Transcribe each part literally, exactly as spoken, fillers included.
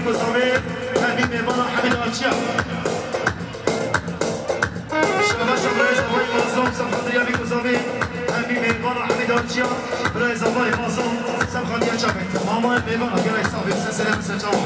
Kuzavê, hemî mêvana Hemîd Arçiya. Şabaş birêz Avay Mazlum, Sefandriya Kuzavê, hemî mêvana Hemîd Arçiya, birêz Avay Mazlum, Sefandriya Çapek. Mama mêvana, gelek sax bî, sen selam, sen çawa.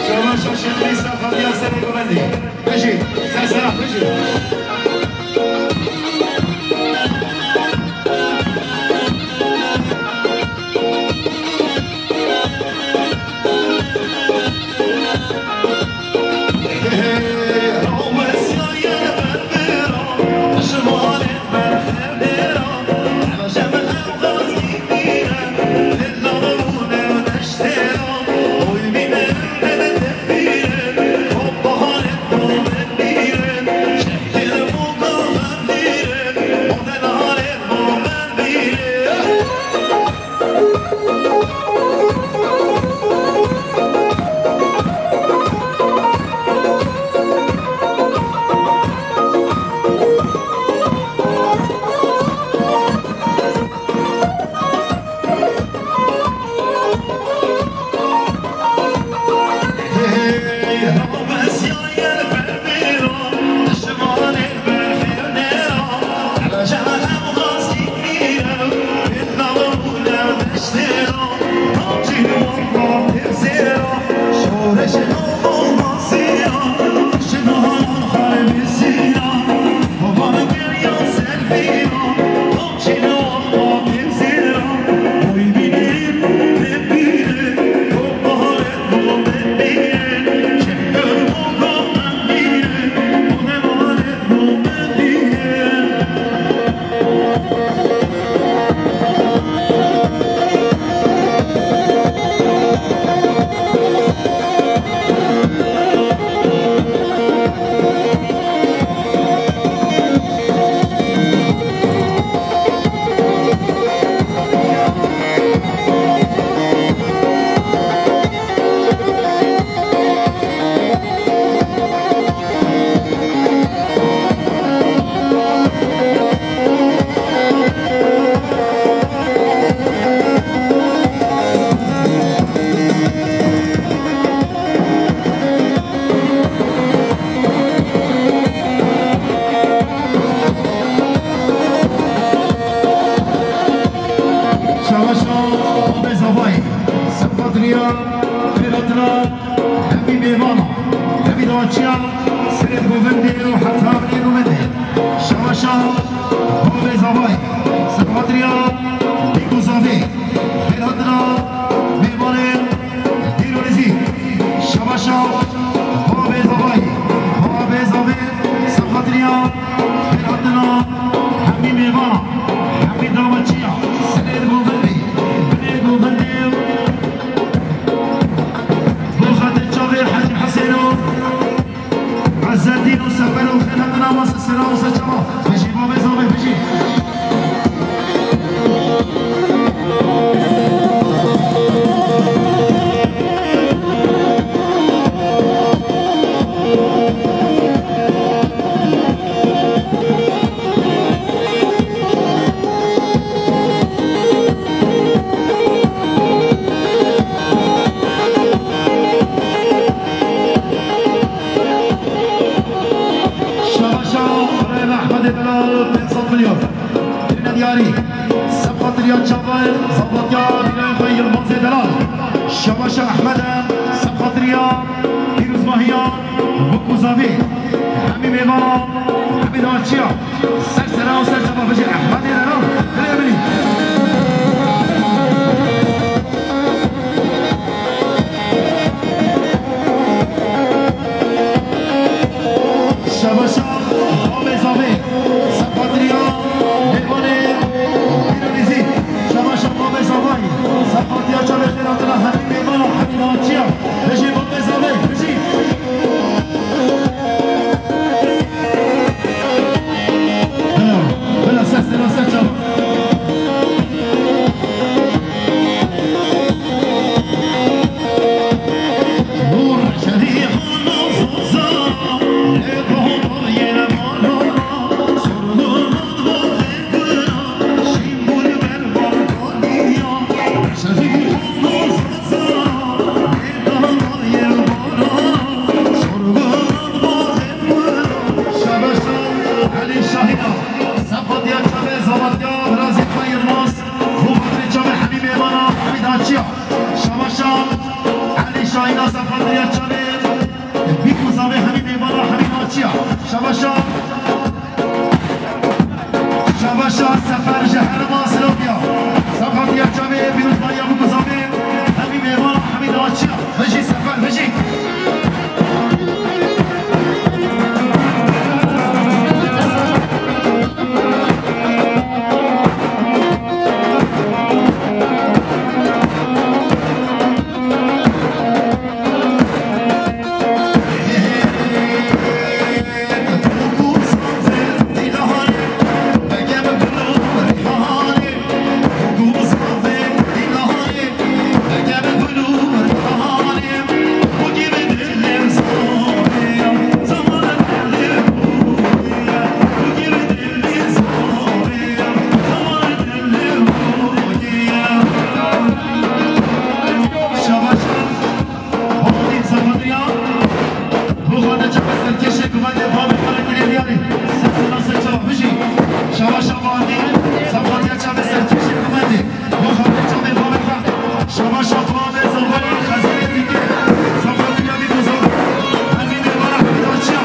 Şabaş Şêxlî Sefandriya Serê Gomendî. Bijî, ser sera, bijî. Çiya, serê govendê û heta binê govendê. Şabaşa, bavê zavay, serhatiriya, dîk û zavê. Xêrhatina, mêvanê, dîr û nêzîk. Şabaşa, bavê zavay, bavê zavê, serhatiriya, xêrhatina, hemî mêvana, hemî dawaçiya, serê govendê, binê govendê. Bo xatir çavê Hecî Hesêno, Ezzedîn û Sefer û xêrhatina masa sera û ser çava. Bijî bavê zavê, bijî. Şabaşa, Rêve Ehmedê Delal, pênc sed milyon. Kirine diyarî. Sefqatiriya çavan, zavatiya bîrayê xwe Yilmazê Delal. Şabaşa Ehmede, sefqatiriya pîrozbahiya Bikûzavê. Hemî mêvana, hemî dawaçiya. Ser sera û ser çava bijî Ehmedê Delal. Dilê min î. Şabaşa, bavê zavê, sefqatiriya, mêvanê, pîrozî. Şabaşa, bavê zavay, sefqatiya çavê xêrhatina hemî mêvana, hemî dawaçiya. Bijî bavê zavê, bijî. Bila, bila, ser sera ser çava. Şabaş Elî Şahîna, sefqatiya çavê zavatiya birazî xwe Yilmaz, bo xatirê çavê hemî mêvana, hemî dawaçiya. Şabaşa Elî Şahîna, sefqatiriya çavê Bikûzavê, hemî mêvana, hemî dawaçiya. Şabaşa. Şabaşa Sefer ji herêma Silopya. Sefqatiya çavê pîrozbahiya Bikûzavê. Hemî mêvana, hemî dawaçiya. Bijî Sefer, bijî. Şabaş. Hotî Sefadriya, bu xatir çavê serkêşê kumetê bavê xwe li Kirê Diyarî. Ser sera ser çava bijî. Şabaşa Hotî, Sefadriya çavê serkêşê kumetê. Bu xatir çavê bavê xwe. Şabaşa bavê Zavalî Xezêrê Dîkê. Sefadriya Bîkûzan. Hemî mêvana Hemî Daçiya.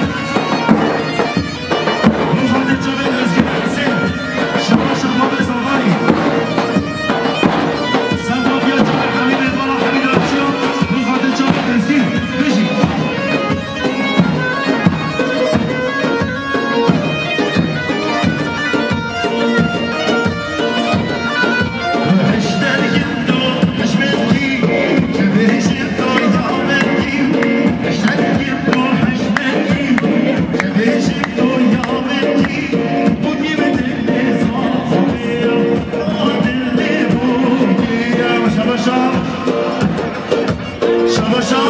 Şabaşa. Şabaşa.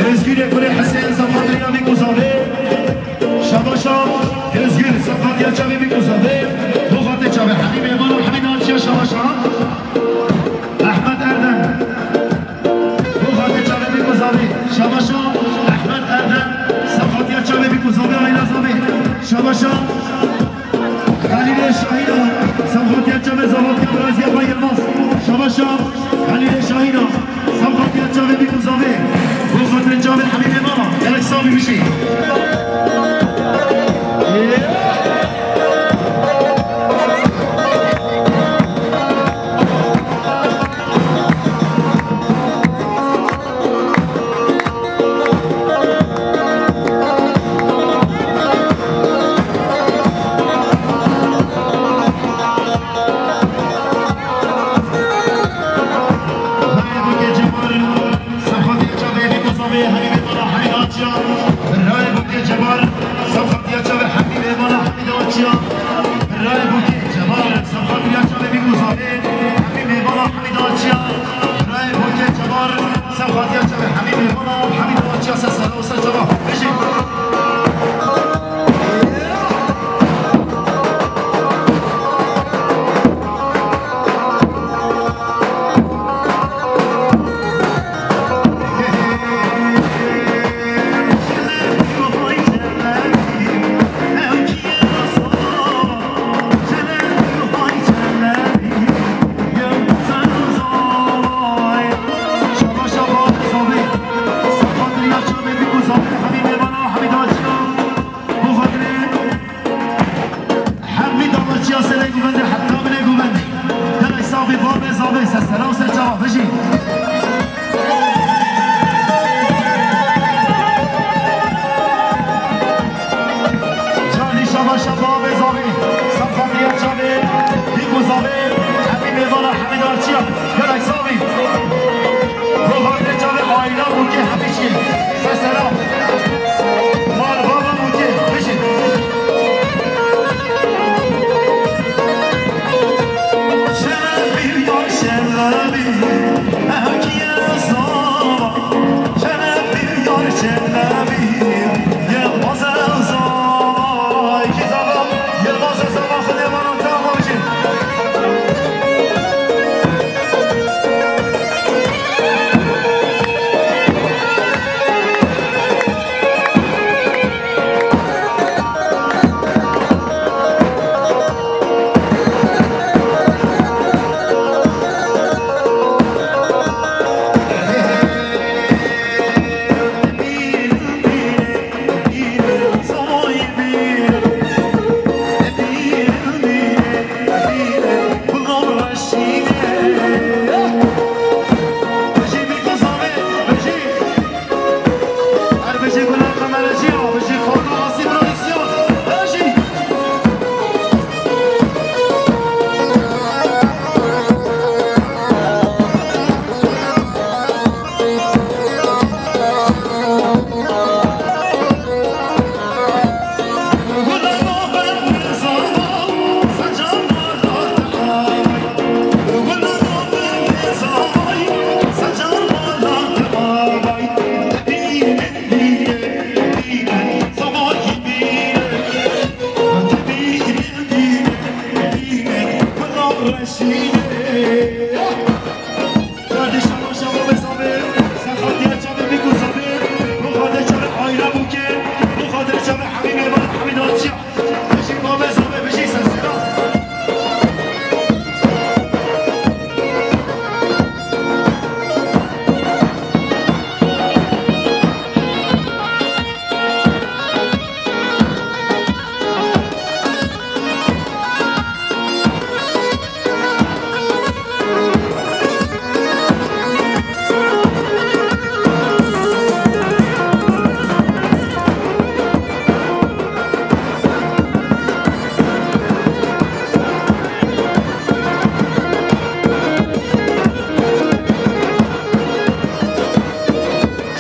Özgür kurê Hesên Sefadriya Bîkûzavê. Şabaşa. Özgür Sefadriya çavê Bîkûzavê. Bu xatir çavê Hemî Mêvana Hemî Daçiya Şabaşa. Ahmet Erdem. Bu xatir çavê Bîkûzavê. Şabaşa. Ahmet Erdem. Sefadriya çavê Bîkûzavê Aylazavê. Şabaşa. Xelîlê Şahîna, semxotiya çavê Zavatya Biraziya Xwe Yilmaz. Şabaşa Xelîlê Şahîna, semxotiya çavê Bîkûzavê. Bo xatirê çavê Hemî Mêvana, gerek sağ Rayê Bokê Cemal, Sefatiya çavê Bîkû Zavê, Hemî Mêvana Hemî Daçiya. Rayê Bokê Cemal, Sefatiya çavê Hemî Mêvana Hemî Daçiya. Rayê Bokê Cemal, Sefatiya çavê Bîkû Zavê, Hemî Mêvana Hemî Daçiya. Rayê Bokê Cemal, Sefatiya çavê Hemî Mêvana Hemî Daçiya. Ser sera û ser çava. Bijî. Hemî dawaciya serê guvendê heta binê guvendê. Gelek savê bavê zavê ser sera û ser çava bijî. Canî şabaşa bavê zavê, Sefatiya çavê, Bîkû Zavê, Hemî Mêvana Hemî Daçiya. Gelek savî. Rohatê çavê aîla Bokê Hemî çiyê. Sesera. Mal bava Bokê. Bijî. Şeref bir yar şeref bir. Ehkiye zava. Şeref bir yar şeref bir. Yılmaz zava. İki zava. Yılmaz zava. Xidê bana tamam.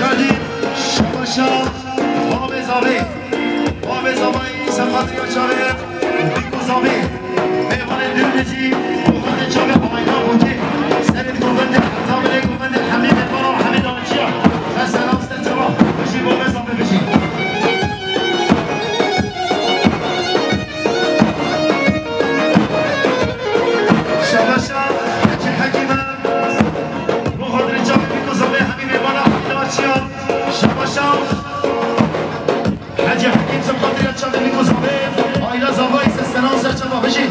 Carî şabaşa bavê zavê, bavê zavayî Sefatiya çavê, Bîkû zavê, mêvanê dûr bijî, Bokê Zavê, aîla Bokê, serê govendê heta binê govendê hemî mêvana hemî dawaciya. Ser sera ser çava, bijî bavê zavê bijî. Şabaşa Hecî Hekîme, bo xatirê çavê Bîkû Zavê hemî mêvana hemî dawaciya. Şabaşa Hecî Hekîm, ser xatirê çavê Bîkû Zavê, aîla zavayî ser sera ser çava bijî.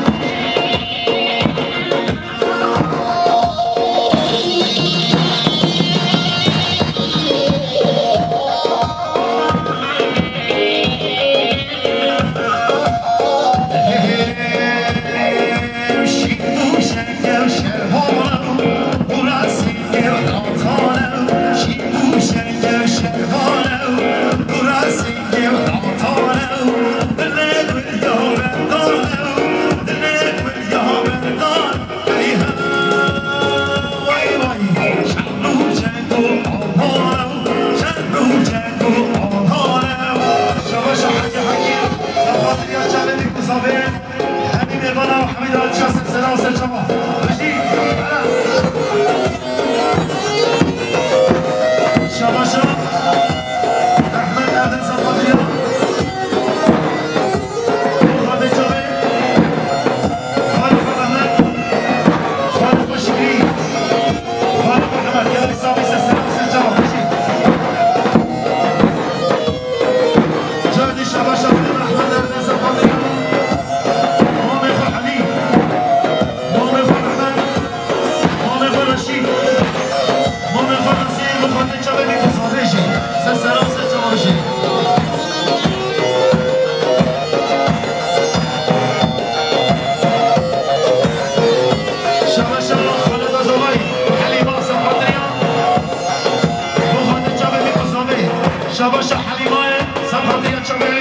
Şabaşa Helîmayê, ser xatiriya çavê,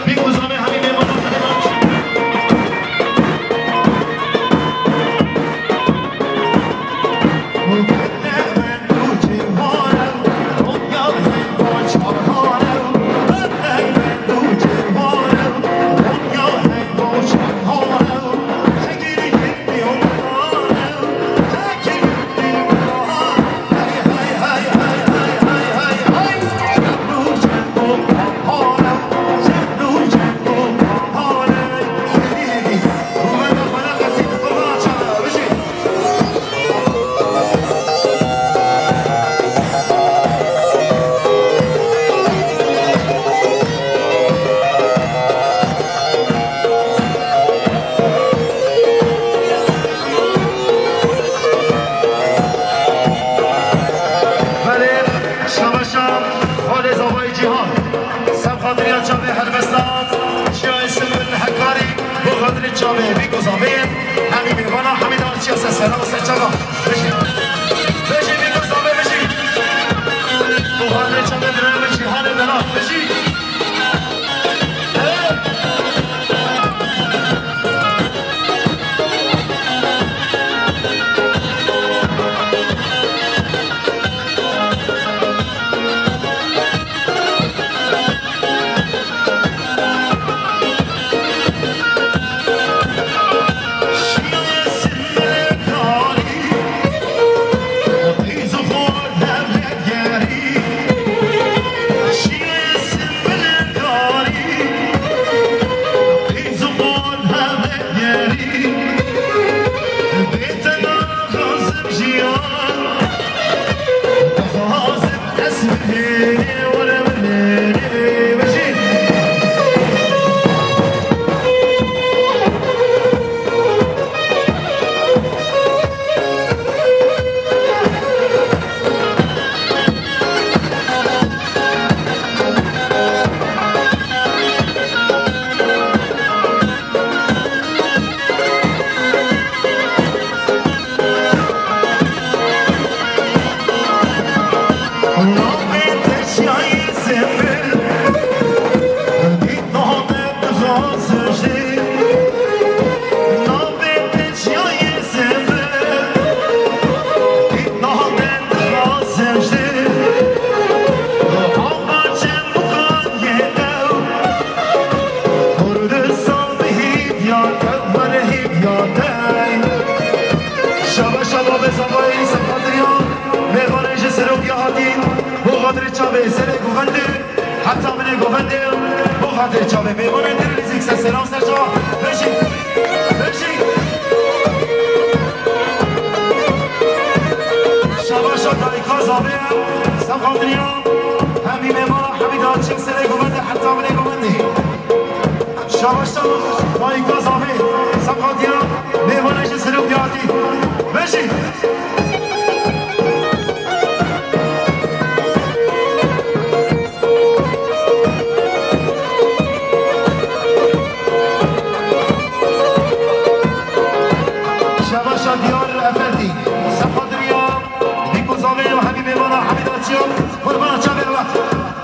bîk û zavê hemî mêvanan Helîma. Belê, şabaşa Xalê Zavayê Cîhan. Ser xatiriya çavê helbestan, çiyayê Sinbil Hekarî, bo xatirê çavê bîk û zavê, hemî mêvana, hemî daxçiya ser sera û ser çava. Bijî. Bijî bîk û zavê, bijî. Bo xatirê çavê birayê min Cîhanê Delal, bijî. Şabaş Şabaş Zavayî, ser xatiriya mêvanê ji Serokê hatî, bo xatirê çavê serê govendê. Heta binê govendê, bo xatirê çavê mêvanê dir nêzîk ser sera û ser çava. Bijî, bijî. Şabaşa dayika zavê, ser xatiriya hemî mêvana, hemî daxçiya serê govendê, heta binê govendê. Şabaşa dayika zavê, ser xatiriya mêvanê ji Serokê hatî. Bijî. Şabaşa Diyar Efendî, ser xatiriya bîk û zavê û hemî mêvana, hemî daxçiya, qurbana çavê we.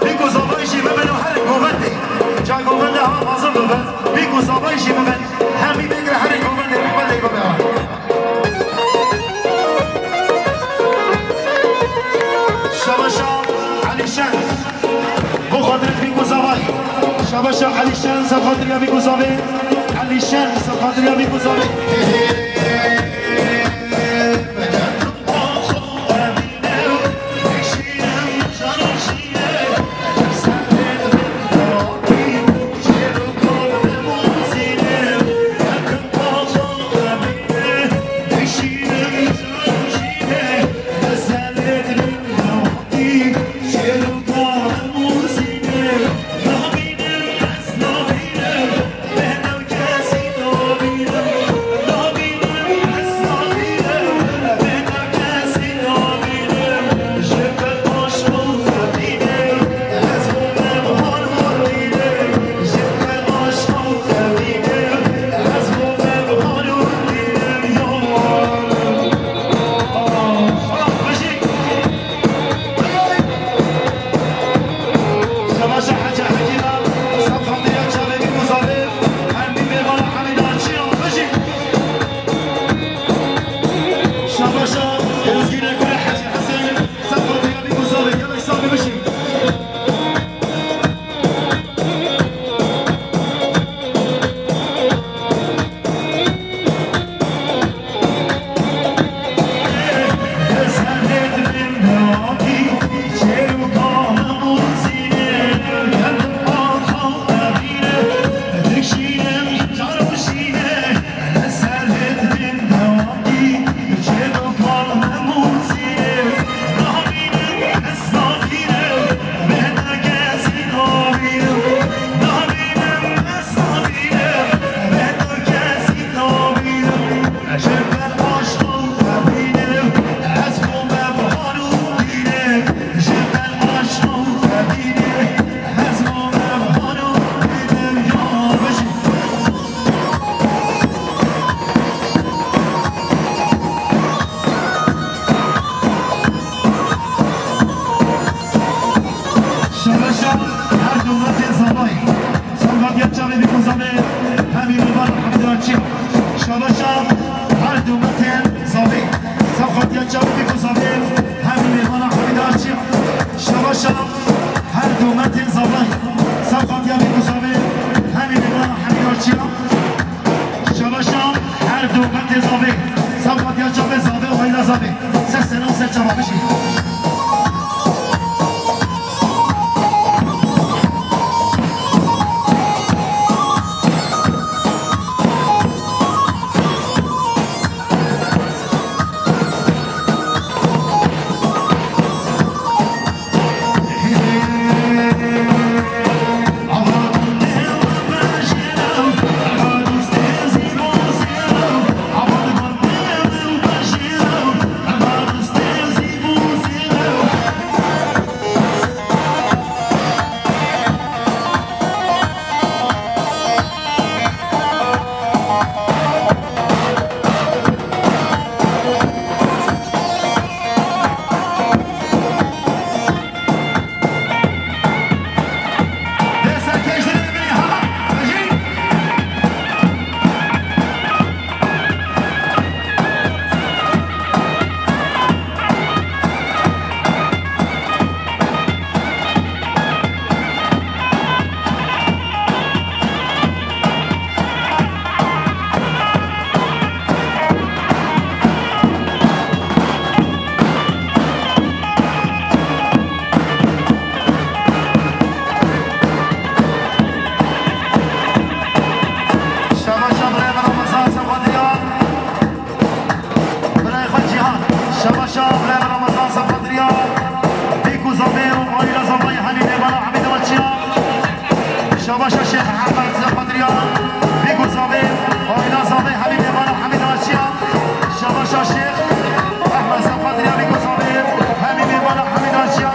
Bîk û zavayî jî bibin û herin govendê. Ca govendê ha mezin bibe. Bîk û zavayî jî bibin. Hemî bigire herin govendê, rehmet lê bibe. Şabaşa Elî Şen. Bo xatirê bîk û zavayî. Şabaşa Elî Şen, ser xatiriya bîk û zavê. Elî Şen, ser xatiriya bîk û zavê. Her du metên zavayî. Sewqatiya çavê bî ku zavê hemî mêvana hemî de çiya. Şabaşa her du metên zavê. Sewqatiya çavê bî ku zavê hemî mêvana hemî de çiya. Şabaşa her du metên zavayî. Sewqatiya bî ku zavê hemî mêvana hemî de çiya. Şabaşa her du metê zavê. Sewqatiya çavê zavê, aîla zavê. Ser sera ser çava bijî. Şabaşa birayê me Ramazan Sefadriya. Birayê xwe Cîhan. Şabaşa birayê me Ramazan Sefadriya. Bîk û zavê û aîla zavayê hemî mêvana hemî de çiya. Şabaşa Şêx Ehmed Sefadriya. Bîk û zavê, aîla zavê hemî mêvana hemî de çiya. Şabaşa Şêx Ehmed Sefadriya bîk û zavê hemî mêvana hemî de çiya.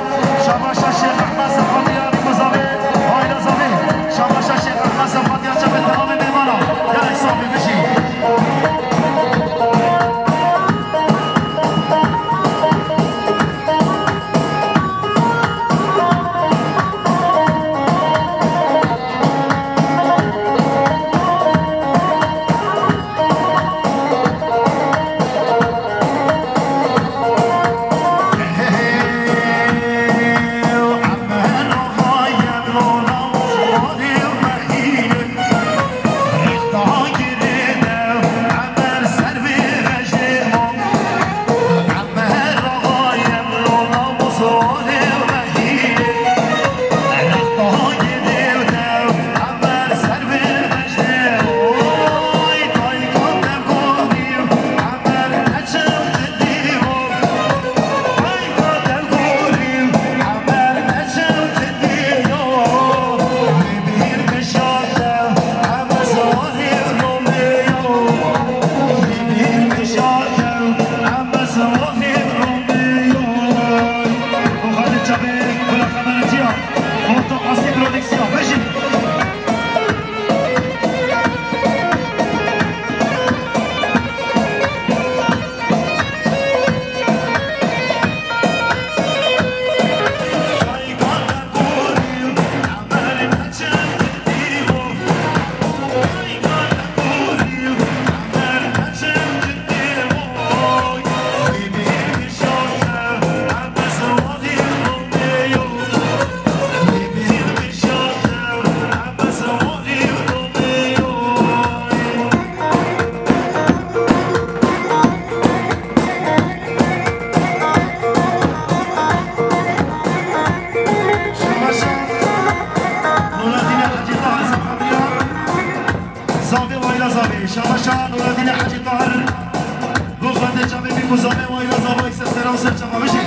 Şabaşa Şêx Ehmed Sefadriya bîk û zavê, aîla zavê. Şabaşa Şêx Ehmed Sefadriya çavê temamê mêvana. Gelek safî bijî. Şabaşa Nureddînê Hecî Tahir Sefadriya. Zavê û aîla zavê. Şabaşa Nureddînê Hecî Tahir. Bo xatirê çavê bîk û zavê û aîla zavayî ser sera û ser çava bijî.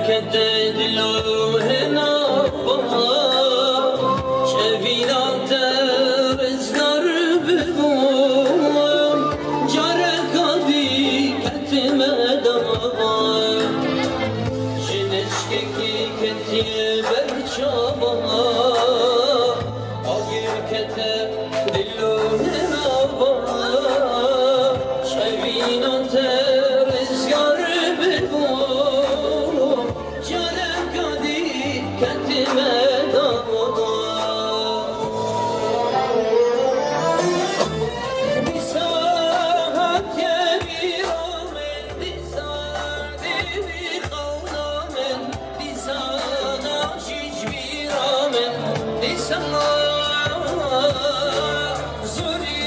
Kete dilo hena ba, çevîna te rizgar bibû, careka dî ketime daba. Ji neşkekî ketiye ber çava, agir kete dilo hena ba, çevîna te rizgar bibû. Careka dî ketime dama. Dîsa hatiye bîra min, dîsa dêvî xewna min, dîsa naşî ji bîra min, dîsa zûrî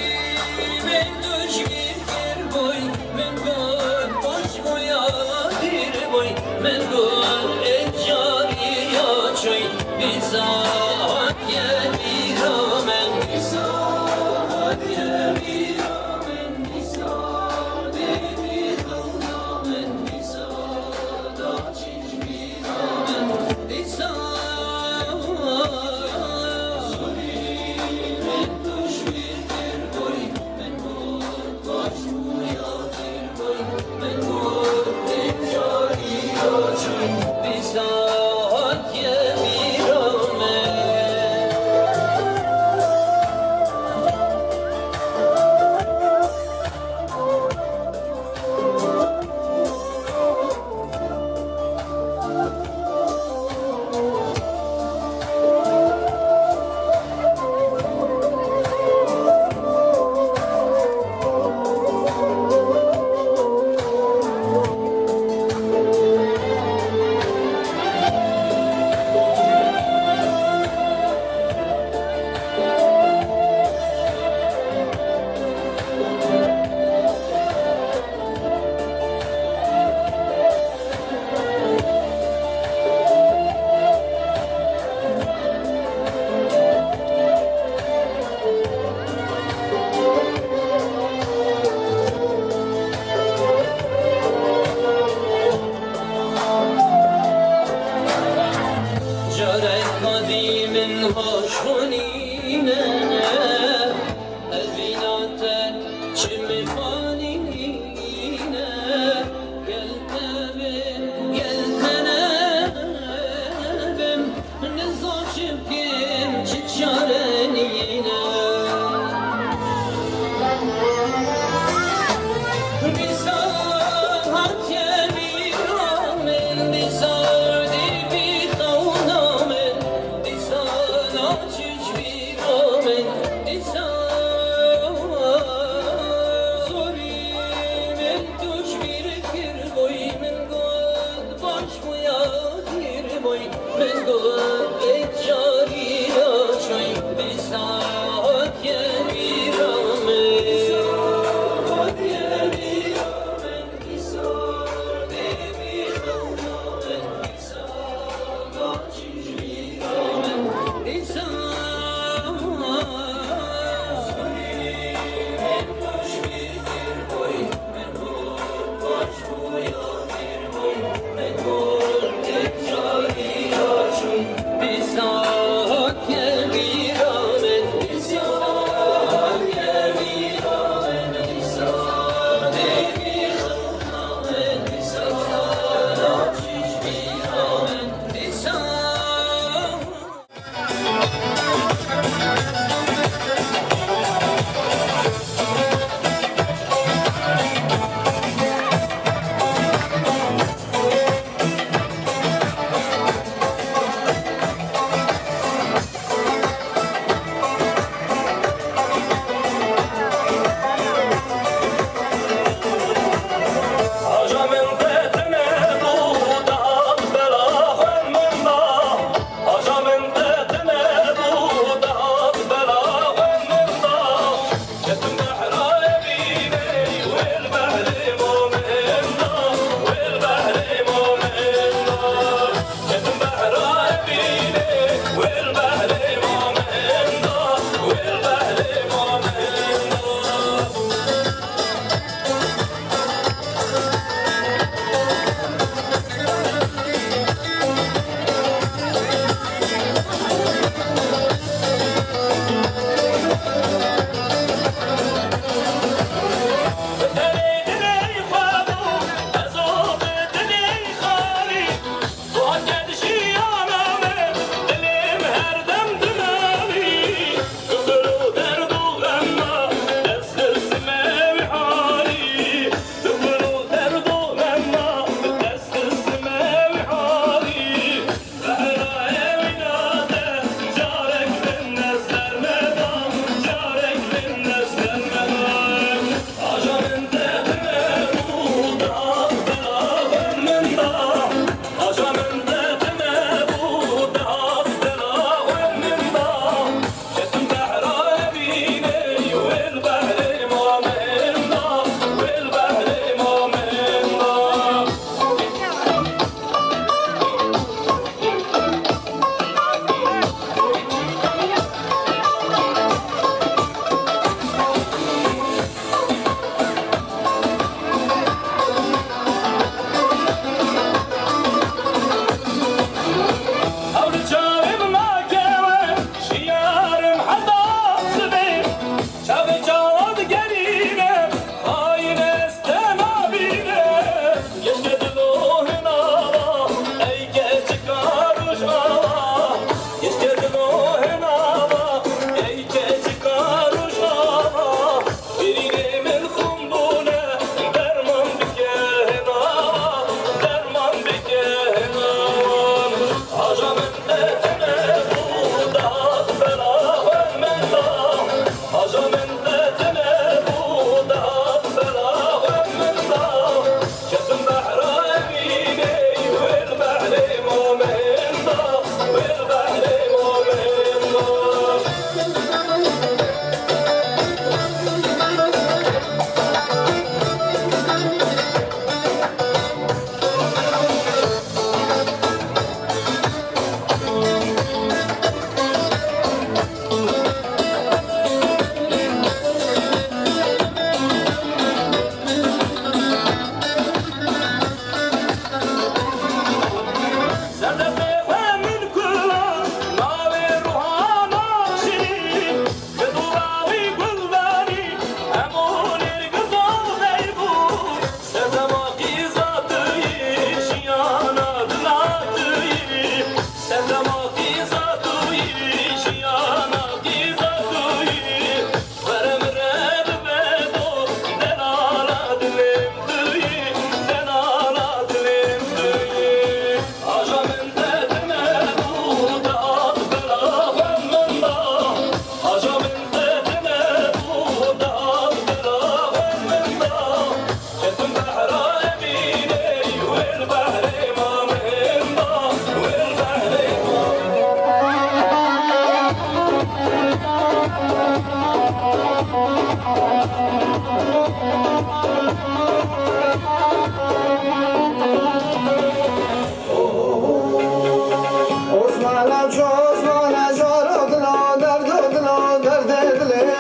min tu ji bîr kir bûy, min got baş bûya dîr bûy, min got ê carî ya çûy, dîsa hatiye bîra min, dîsa hatiye bîra min, dîsa dêvî xewna min, dîsa naşî ji bîra min, dîsa zûrî min tu ji bîr kir bûy, min got baş bûya dîr bûy, min got ê carî ya çûy, dîsa hatiye bîra min.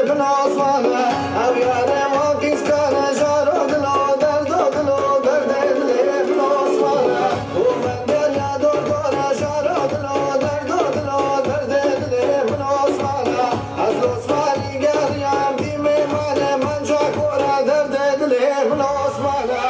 Min Osmane, ew yarê wan qîzkane, jaro dilo, derdo dilo, derdê dilê min Osmane. Û venderya dor dore, jaro dilo, derdo dilo, derdê dilê min Osmane. Ez li Osmanî geriyam, dîmê mane, menca kore, derdê dilê min Osmane.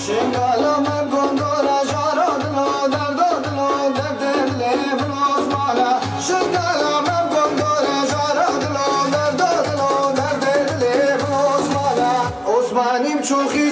Şêngala me gondora jara dilo, derdo dilo, derdê dilê min Osmana. Şêngala me gondora jara dilo, derdo dilo, derdê dilê min Osmana. Osmanîm çoxî